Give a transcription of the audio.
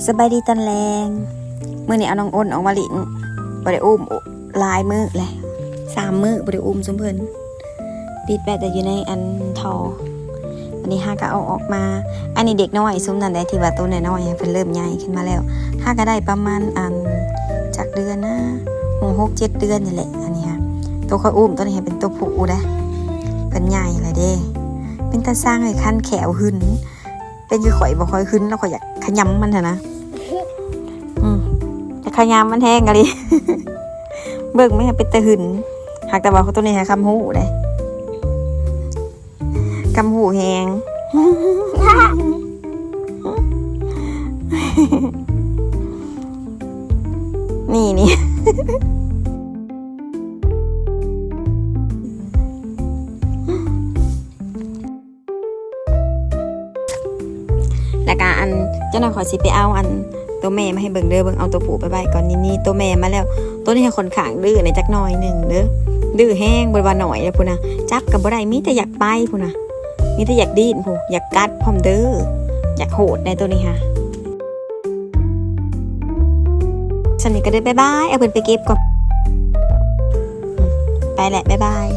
ສະບາຍດີຕອນແລງ. ມື້ນີ້ເອົານ້ອງອ້ນອອກມາຫຼິ້ນ ບໍ່ໄດ້ອຸ້ມຫຼາຍມື້ແຫຼະ ສາມມື້ບໍ່ໄດ້ອຸ້ມຊຸມເພິ່ນ ປິດໄວ້ແຕ່ຢູ່ໃນອັນທໍ່. ວັນນີ້ຫາກໍເອົາອອກມາ. ອັນນີ້ເດັກນ້ອຍຊຸມນັ້ນແຫຼະ ທີ່ວ່າໂຕນ້ອຍໆ ເພິ່ນເລີ່ມໃຫຍ່ຂຶ້ນມາແລ້ວ. ຫາກໍໄດ້ປະມານອັນຈັກເດືອນນະ ຫົກເຈັດເດືອນນີ້ແຫຼະ. ອັນນີ້ຫາ ໂຕຂ້ອຍອຸ້ມໂຕນີ້ເປັນໂຕຜູ້ເດ້ ເພິ່ນໃຫຍ່ແລ້ວເດ້. ເປັນຕາຊ່າງໃຫ້ຄັນແຂ້ວຫຶນ ເປັນຄືຂ້ອຍບໍ່ຄ່ອຍຫຶນ ແລ້ວຂ້ອຍຢາກຂະຫຍຳມັນຫັ້ນນະ. ອືມ ຢາກຂະຫຍຳມັນແຮງອີ່ຫຼີ. ເບິ່ງແມ່ເປັນຕາຫຶນ. ຫາກແຕ່ວ່າໂຕນີ້ຫາຄຳຮູ້ເດ້ ຄຳຮູ້ແຮງ. ນີ້ ນີ້. ແລ້ວກະອັນ ຈັກໜ່ອຍຂ້ອຍຊິໄປເອົາອັນໂຕແມ່ມາໃຫ້ເບິ່ງເດີ. ເບິ່ງ ເອົາໂຕຜູ້ໄປໄວ້ກ່ອນ. ນີ້ໆ ໂຕແມ່ມາແລ້ວ. ໂຕນີ້ຄ່ອນຂ້າງດື້ແດ່ຈັກໜ້ອຍໜຶ່ງເດີ ດື້ແຮງ ບໍ່ວ່າໜ້ອຍແລ້ວພຸ້ນນະ. ຈັບກໍບໍ່ໄດ້ ມີແຕ່ຢາກໄປພຸ້ນນະ ມີແຕ່ຢາກດີ້ນພຸ້ນ ຢາກກັດພ້ອມເດີ ຢາກໂຫດໃນໂຕນີ້ຫາ. ສ່ຳນີ້ກໍເດີ ບາຍບາຍ. ເອົາເພິ່ນໄປເກັບກ່ອນ ໄປແຫຼະ ບາຍບາຍ.